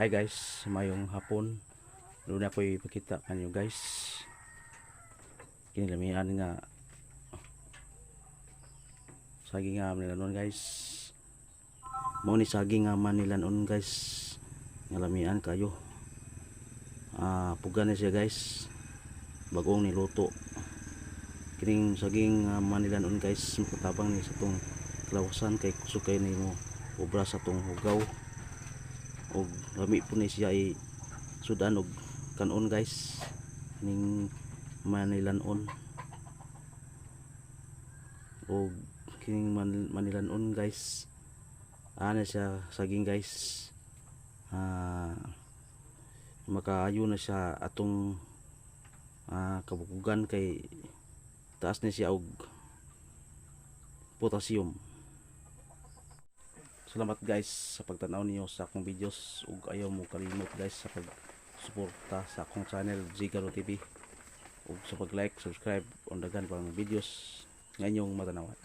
Hi guys, mayong hapon. Doon ako ipakita kanyo, guys. Kini lamian nga saging nga manilanon, guys. Mao ni saging nga manilanon, guys. Nga lamian kayo. Ah, puga na siya, guys. Bagong niluto. Kining saging nga manilanon, guys, makatabang ni sa tong kalawasan kay kusog kay nimo obra sa tong hugaw og lami po ni siya ay sudan og kanon, guys, ning manilanon. Og kining manilanon, guys, ana siya saging, guys. Ah, makaayo na siya atong kabukugan kay taas ni siya og potassium. Salamat guys sa pagtanaw niyo sa akong videos ug ayaw mo kalimot, guys, sa pag-suporta sa akong channel Zigaro TV ug sa pag-like, subscribe ug daghan pang videos nga inyong matanawan.